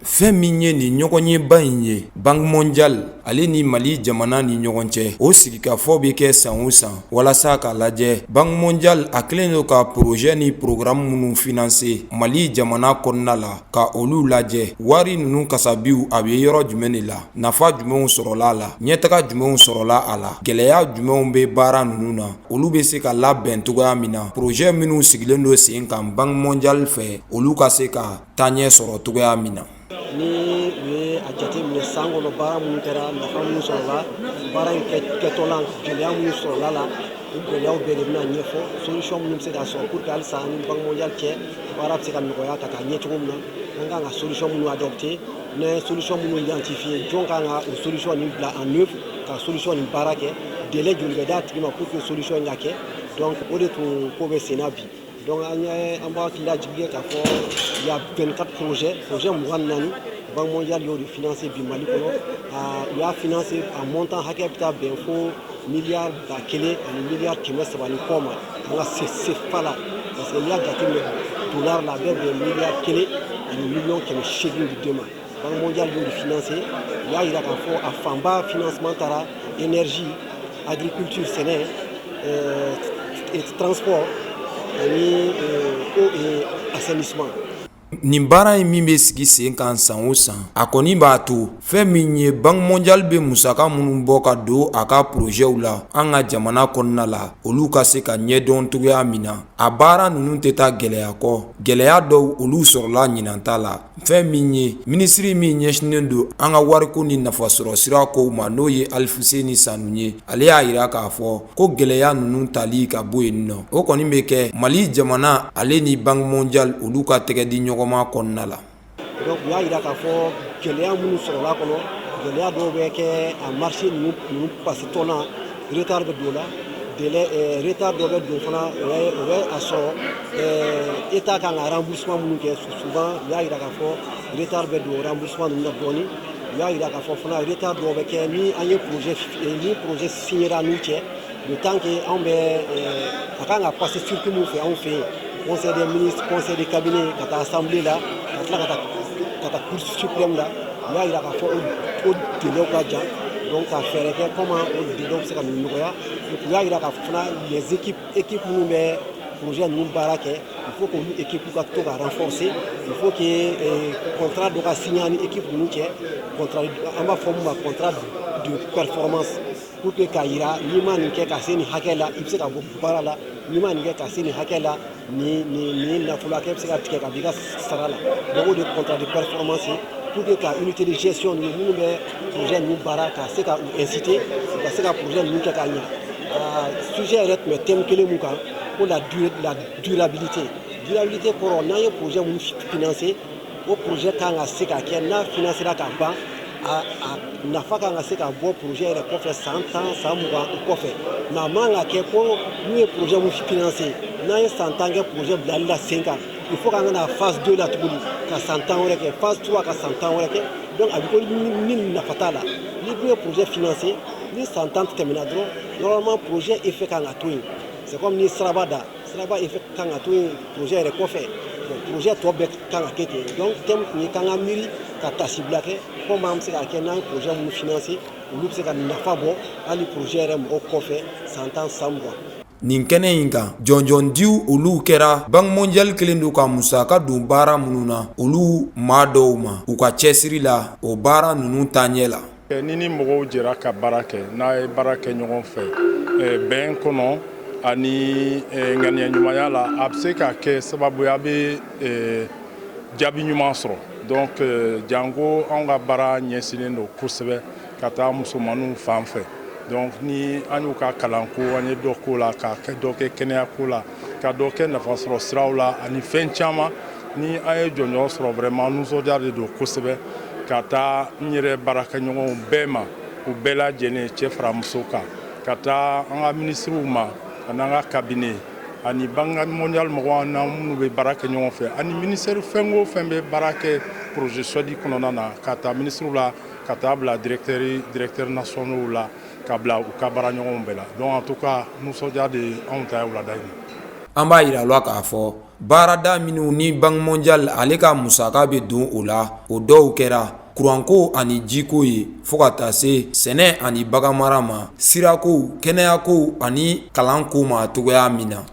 Fɛn min ye nin ɲɔgɔnyeba in ye, Banque mondiale ale ni Mali jamana ni ɲɔgɔn cɛ, o sigikafɔ bɛ kɛ san o san walasa k'a lajɛ Banque mondiale a kɛlen don ka projet ni programme minnu financer Mali jamana kɔnɔna la, ka olu lajɛ wari ninnu kasabiw a bɛ yɔrɔ jumɛn de la, nafa jumɛnw sɔrɔla a la, ɲɛtaga jumɛnw sɔrɔla a la, gɛlɛya jumɛnw bɛ baara ninnu na, olu bɛ se ka labɛn cogoya min na, projet minnu sigilen don sen kan Banque mondiale fɛ, olu ka se ka taaɲɛ sɔrɔ cogoya min na. Ni u ye a jateminɛ san kɔnɔ, baara minnu kɛra, nafa minnu sɔrɔla baara in kɛtɔ la, gɛlɛya minnu sɔrɔla la, o gɛlɛyaw bɛɛ de bɛna ɲɛfɔ, solution minnu bɛ se ka sɔrɔ pour que halisa an ni Banque mondiale cɛ, baara bɛ se ka nɔgɔya ka taa ɲɛ cogo min na, an kan ka solution minnu adopter, n'an ye solution minnu identifier, jɔn kan ka o solution nin bila en œuvre, ka solution nin baara kɛ, délai joli bɛ d'a tigi ma pour que solution in ka kɛ. Donc o de tun ko bɛ sen na bi. Donc an ye an b'a hakili lajigin k'a fɔ il y a 24 projets, projet 24, Banque mondiale y'o de financer bi Mali kɔnɔ. U y'a financer, a montant hakɛ bɛ taa bɛn fo miliyari 1 ani miliyari 300 ni kɔ ma an ka CFA la, parce que n'i y'a jateminɛ dollar la, a bɛ bɛn miliyari 1 ani miliyɔn 800 de ma. Banque mondiale y'o de financer. U y'a jira k'a fɔ a fanba financement taara énergie, agriculture, sɛnɛ, transport ani eau et assainissement. Nin baara in min bɛ sigi sen kan san o san, a kɔni b'a to fɛn min ye Banque mondiale bɛ musaka minnu bɔ ka don a ka projets la an ka jamana kɔnɔna la, olu ka se ka ɲɛdɔn cogoya min na. A baara ninnu tɛ taa gɛlɛya kɔ, gɛlɛya dɔw olu sɔrɔla ɲinan ta la. Fɛn min ye minisiri min ɲɛsinnen don an ka wariko ni nafasɔrɔ sira kow ma, n'o ye Alifuseni Sanu ye, ale y'a jira k'a fɔ ko gɛlɛya ninnu tali ka bɔ yen nɔ, o kɔni bɛ kɛ Mali jamana ale ni Banque mondiale olu ka tɛgɛ di ɲɔgɔnma kɔnɔna la. Donc u y'a jira k'a fɔ gɛlɛya minnu sɔrɔla kɔnɔ, gɛlɛya dɔw bɛ kɛ a marché ninnu pasitɔ la, retard bɛ don o la, délai retard dɔ bɛ don fana, o bɛ a sɔrɔ État kan ka remboursement minnu kɛ souvent. U y'a jira k'a fɔ retard bɛ don remboursement ninnu na dɔɔni. U y'a jira k'a fɔ fana retard dɔw bɛ kɛ ni an ye projet, ni projet signéra n'u cɛ, le temps que anw bɛ a kan ka passer circuit min fɛ anw fɛ yen, conseil des ministres, conseil de cabinet, ka taa assemblée la, ka tila ka taa cour suprême la, u y'a jira k'a fɔ o délai ka jan. Donc ka fɛɛrɛ kɛ comment o délai bɛ se ka nɔgɔya. U y'a jira k'a fɔ fana les équipes, équipe minnu bɛ projet ninnu baara kɛ, il faut que olu équipe ka to ka renforcer, il faut que contrat dɔ ka signer ani équipe ninnu cɛ, contrat an b'a fɔ min ma contrat de performance, pour que k'a jira n'i ma nin kɛ ka se nin hakɛ la, i bɛ se ka bɔ baara la, n'i ma nin kɛ ka se nin hakɛ la, nin nafolo hakɛ bɛ se ka tigɛ ka bɔ i ka sara la. Donc o de ye contrat de performance ye, pour que ka unité de gestion ninnu minnu bɛ projet ninnu baara, ka se ka u inciter u ka se ka projet ninnu kɛ ka ɲɛ. Sujet yɛrɛ tun bɛ thème kelen mun kan ko la durabilité. Durabilité kɔrɔ, n'an ye projet minnu financer, o projet kan ka se ka kɛ, n'a financera ka ban, a nafa kan ka se ka bɔ projet yɛrɛ kɔfɛ san 10, san 20 o kɔfɛ. Mais a man ka kɛ ko n'u ye projet mun financer, n'an ye san 10 kɛ projet bilali la sen kan, il faut k'an ka na phase 2 la tuguni ka san 10 wɛrɛ kɛ, phase 3 ka san 10 wɛrɛ kɛ. Donc a bɛ ko ni nafa t'a la. Ni dun ye projet financer, ni san 10 tɛmɛna dɔrɔn, normalement projet effet kan ka to yen. C'est comme ni siraba da, siraba effet kan ka to yen projet yɛrɛ kɔfɛ. Bon, projet tɔ bɛɛ kan ka kɛ ten. Donc thème tun ye k'an ka miiri ka tasibila kɛ komi an bɛ se ka kɛ n'an ye projet minnu financer, olu bɛ se ka nafa bɔ hali projet yɛrɛ mɔgɔw kɔfɛ san 10, san 20. Nin kɛnɛ in kan, jɔnjɔndiw olu kɛra Banque mondiale kelen don ka musaka don baara minnu na, olu maa dɔw ma u ka cɛsiri la o baara ninnu taaɲɛ la. Ni mɔgɔw jɛra ka baara kɛ, n'a ye baara kɛ ɲɔgɔn fɛ bɛn kɔnɔ ani ŋaniya ɲumanya la, a bɛ se ka kɛ sababu ye a bɛ jaabi ɲuman sɔrɔ. Donc janko anw ka baara ɲɛsinnen don kosɛbɛ ka taa musomaninw fan fɛ. Donc ni an y'u ka kalanko, an ye dɔ k'o la, ka dɔ kɛ kɛnɛyako la, ka dɔ kɛ nafasɔrɔ siraw la ani fɛn caman, ni an ye jɔnjɔn sɔrɔ, vraiment nisɔndiya de don kosɛbɛ ka taa n yɛrɛ baarakɛɲɔgɔnw bɛɛ ma, u bɛɛ lajɛlen, cɛ fara muso kan, ka taa an ka minisiriw ma ani an ka cabinet ani Banque mondiale mɔgɔw n'an minnu bɛ baara kɛ ɲɔgɔn fɛ, ani ministère fɛn o fɛn bɛ baara kɛ projet SWEDD kɔnɔna na, ka taa minisiriw la, ka taa bila directeur nationaux la, ka bila u ka baara ɲɔgɔnw bɛɛ la. Donc en tout cas, nisɔndiya de ye anw ta ye wulada in na. An b'a yira la k'a fɔ baarada minnu ni Banque mondiale ale ka musaka bɛ don o la, o dɔw kɛra kuranko ani jiko ye, fo ka taa se sɛnɛ ani baganmara ma, sirako, kɛnɛyako ani kalanko ma cogoya min na.